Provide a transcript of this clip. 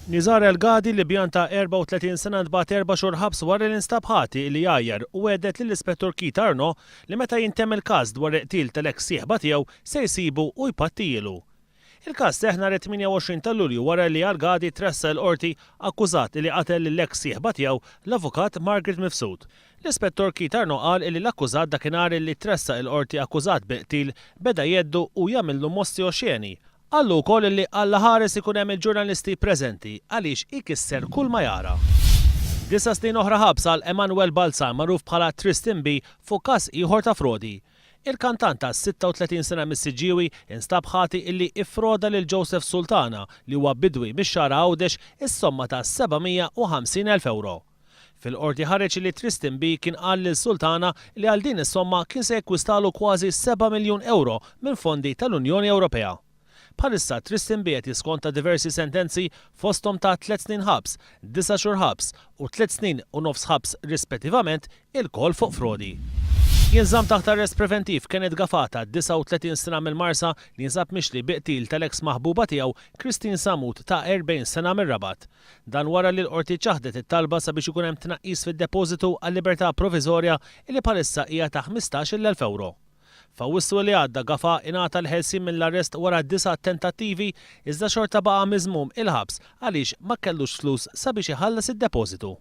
Nizar El Gadi, Libjan ta' 34 sena ntbagħat erba' xhur ħabs wara li nstab ħati li għajjar u hedded lill-Ispettur Keith Arnaud li meta jintemm il-każ dwar il-qtil tal-eks sieħba tiegħu se jsibu u jpattijielu. Il-każ seħħ nhar it-28 ta' Lulju wara li El Gadi tressaq il-Qorti akkużat li qatel lill-eks sieħba tiegħu, l-Avukat Margaret Mifsud. L-Ispettur Keith Arnaud qal li l-akkużat dakinhar li tressaq il-Qorti akkużat bil-qtil beda jheddu u jagħmillu mosti oxxeni. Qallu wkoll li Alla ħares ikun hemm il-ġurnalisti preżenti għaliex ikisser kull ma jara. Disa' snin oħra ħabs għal Emanuel Balzan magħruf bħala Tristan B fuq każ ieħor ta' frodi. Il-kantant ta' 36 sena mis-Siġġiewi instab ħati illi iffroda lil Joseph Sultana li huwa bidwi mix-Xagħra Għawdex is-somma ta' 750,000 ewro. Fil-Qorti ħareġ li Tristan B kien qal lil Sultana li għal din is-somma kien se jekkwistalu kważi seba' miljun ewro minn fondi tal-Unjoni Ewropea. Bħalissa Tristan B qed jiskonta diversi sentenzi fosthom ta' tliet snin ħabs, disa' xhur ħabs u tliet snin u nofs ħabs rispettivament ilkoll fuq frodi. Jinżamm taħt arrest preventiv Kenneth Gafà ta' 39 sena mill-Marsa li jinsab mixli bi qtil tal-eks maħbuba tiegħu Christine Sammut ta' 40 sena mir-Rabat. Dan wara li l-Qorti ċaħdet it-talba sabiex ikun hemm tnaqqis fid-depożitu għal-libertà proviżorja li bħalissa hija ta' 15,000 ewro. F'Awwissu li għadda Gafà ingħata l-ħelsien mill-arrest wara disa' tentattivi iżda xorta baqa' miżmum il-ħabs għaliex ma kellux flus sabiex iħallas id-depożitu.